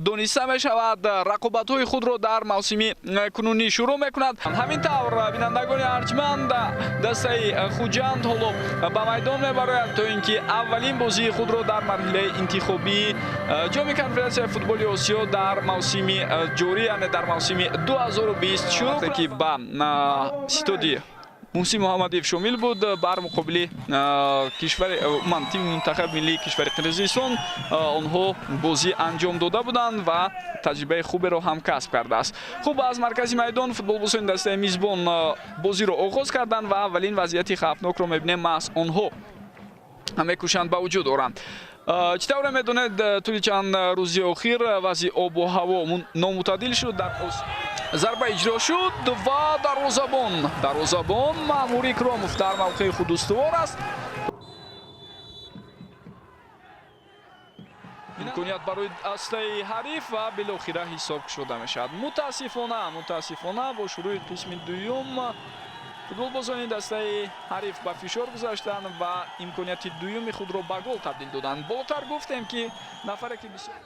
Дониста мешавад, рақобатҳои худро дар мавсими кунунӣ шурӯъ мекунад. Ҳамин тавр, бинандагони арҷманд, дастаи Хуҷанд ҳоло ба майдон мебарояд, то ин ки аввалин бозии худро дар марҳилаи интихобии Ҷоми Конфедератсияи футболи Осиё дар мавсими ҷорӣ, яъне дар мавсими 2020 шурӯъ, ки ба ситоди Муҳсин Муҳаммадиев шомил буд, бар муқобили кишвари ман тими мунтахаби миллии кишвари Қирғизистон онҳо бозӣ анҷом дода буданд ва таҷрибаи хуберо ҳам касб кардааст. Хуб, аз маркази майдон футболбозони дастаи мизбон бозиро оғоз карданд ва аввалин вазъияти хавфнокро мебинем, маҳз онҳо мекӯшанд ба вуҷуд оранд. Чӣ тавре медонед, тӯли чанд рӯзи охир вазъи обу ҳаво номӯътадил шуд. Дар зарба иҷро шуд ва дарвозабон Маъмур Икромов дар мавқеи худ устувор аст. Имконият барои дастаи ҳариф ва билохира ҳисоб кушода мешавад. Мутаассифона, бо шурӯи қисми дуюм футболбозони дастаи ҳариф ба фишор гузаштанд ва имконияти дуюми худро ба гол табдил доданд. Болотар гуфтем, ки нафаре ки бисёр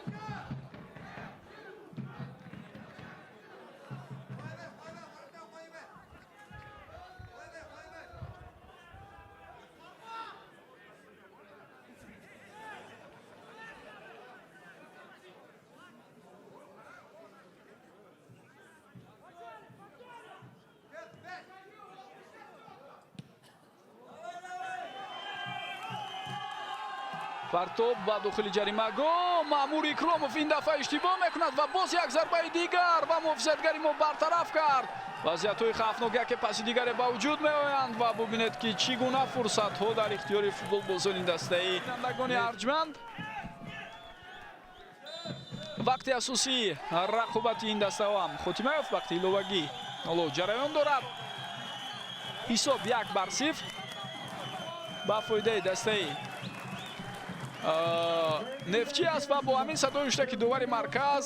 партоб ба дохили ҷаримагоҳ, Маъмур Икромов ин дафъа иштибоҳ мекунад ва боз як зарбаи дигар ва муҳофизатгари мо бартараф кард. Вазъиятҳои хавфнок яке паси дигаре ба вуҷуд меоянд ва бубинед, ки чӣ гуна фурсатҳо дар ихтиёри футболбозони дастаи. Бинандагони арҷманд, вақти асосии рақобати ин дастаҳо ҳам хотима ёфт. Вақти иловагӣ ҳоло ҷараён дорад. Ҳисоб 1-0 ба фоидаи дастаи Нефтчӣ аст ва бо ҳамин садои ҳуштаки довари марказ.